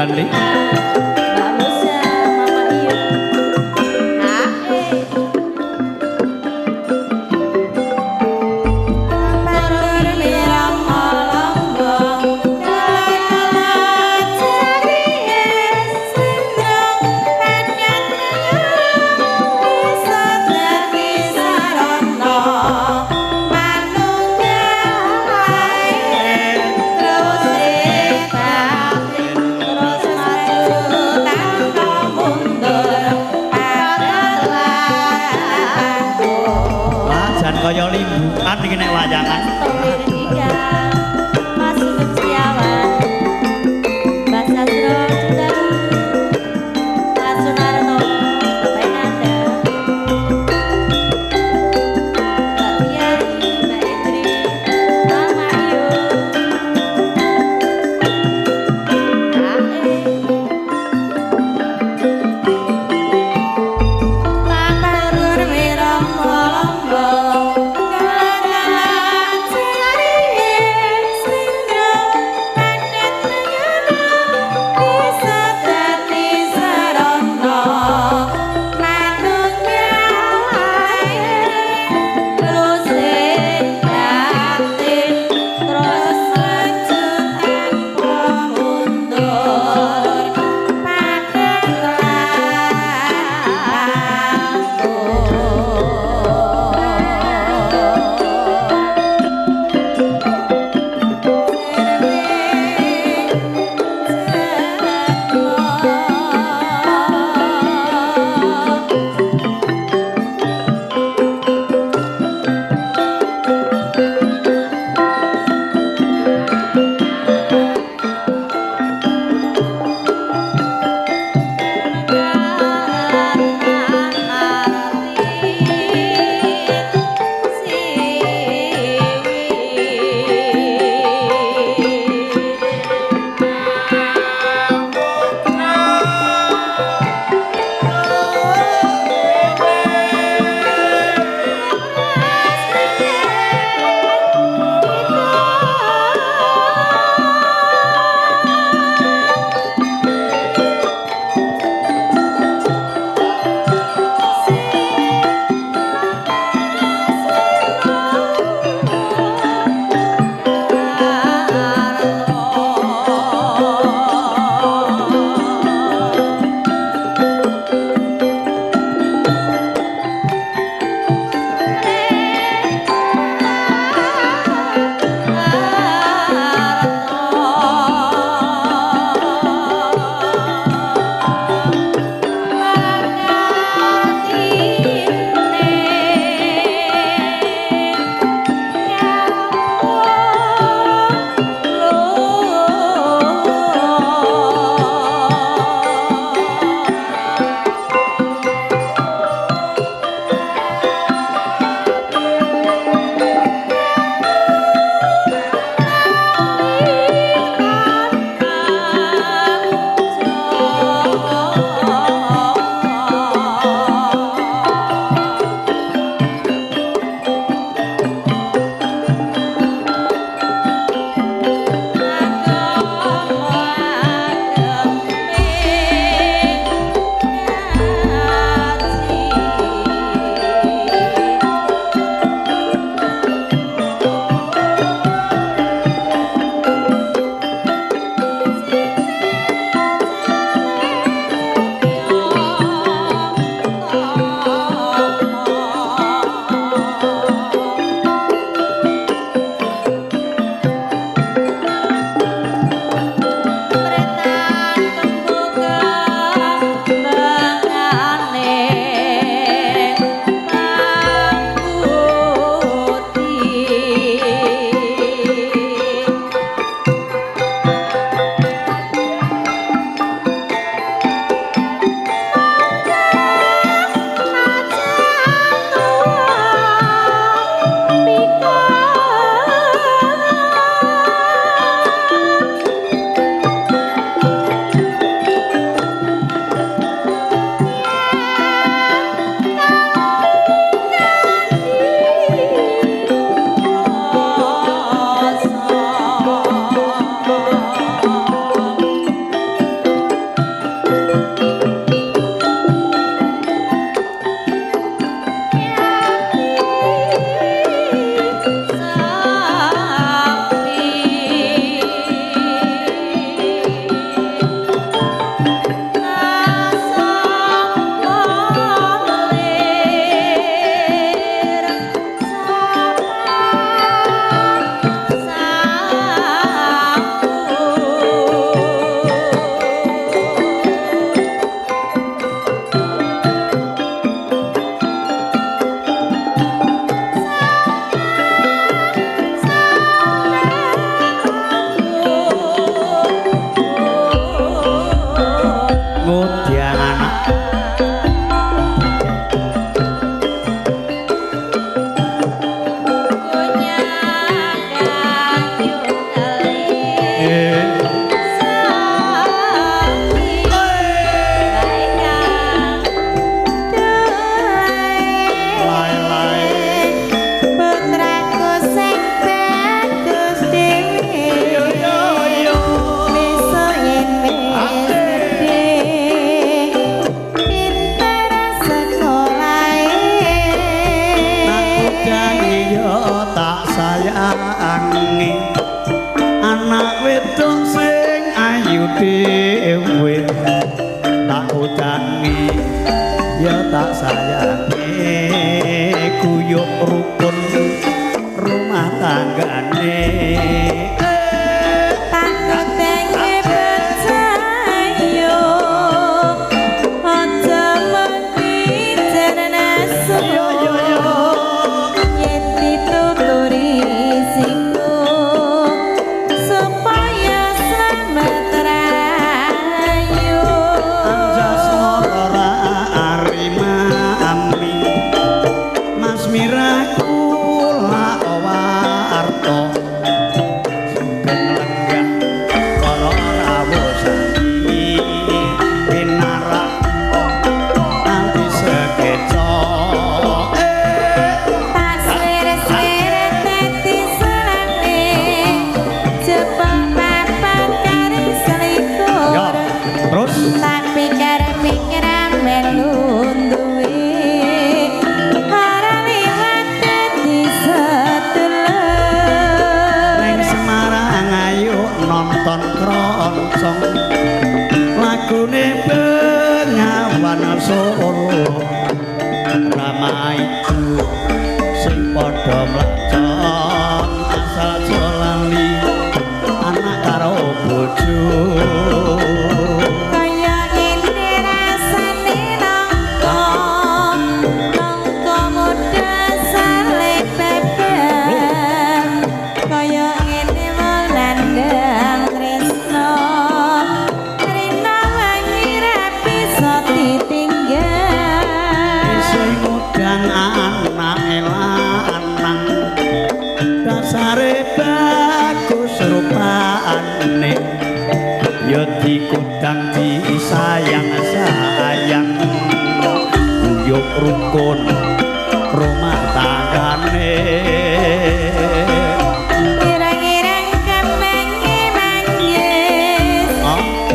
Kandi. Mbak Musa, Mama Iyun. Hae. Tandur mirang malangga, kala-kala jarihe sendang penyat bisa dadi sarana manunggal ae terus batin terus. Dhewe tak utangi ya tak sayangi guyub rukun rumah tanggane. Lagune Bengawan Solo ramai sing padha mlacon asal aja lali anak karo bojo. Kaya ngene rasane nangka nangka muda sale beber kaya ngene wong nandhang tresno rina wangi ra bisa ditinggal isih ngudang anake lanang dasare bagus rupane ya dikudang disayang-sayang guyub rukun rumah tanggane. Ireng-ireng kembange manggis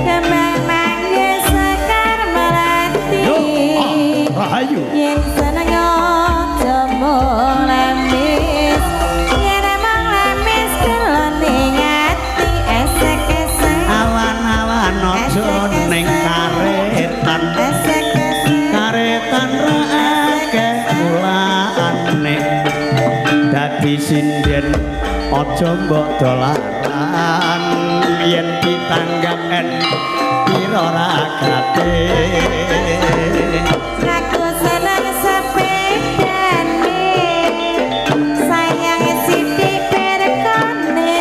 kembang manggis sekar melati rahayu yen seneng aja mung lamis yen mung lamis kelone ati esek-esek awan-awan aja ning karetan karetan ra akeh mulane dadi sinden aja mbok dolaran yen ditanggap en pira ragate. Aku seneng sepedane sayang sithik perkone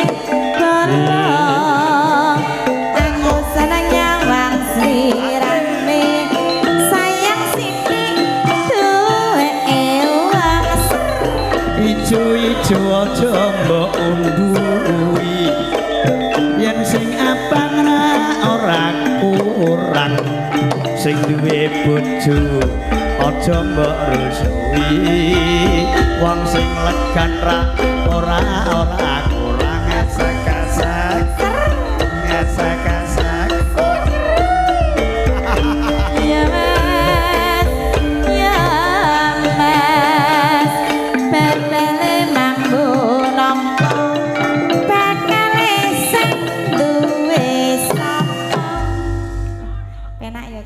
bolong aku seneng nyawang sirane sayang sithik duweke wong ijo-ijo aja mbok unduhi yen sing abang ra ora kurang sing duwe bojo aja mbok rusuhi wong sing legan ra ora ora kurang esek-esek esek-esek.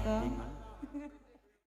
Kok. Bingung.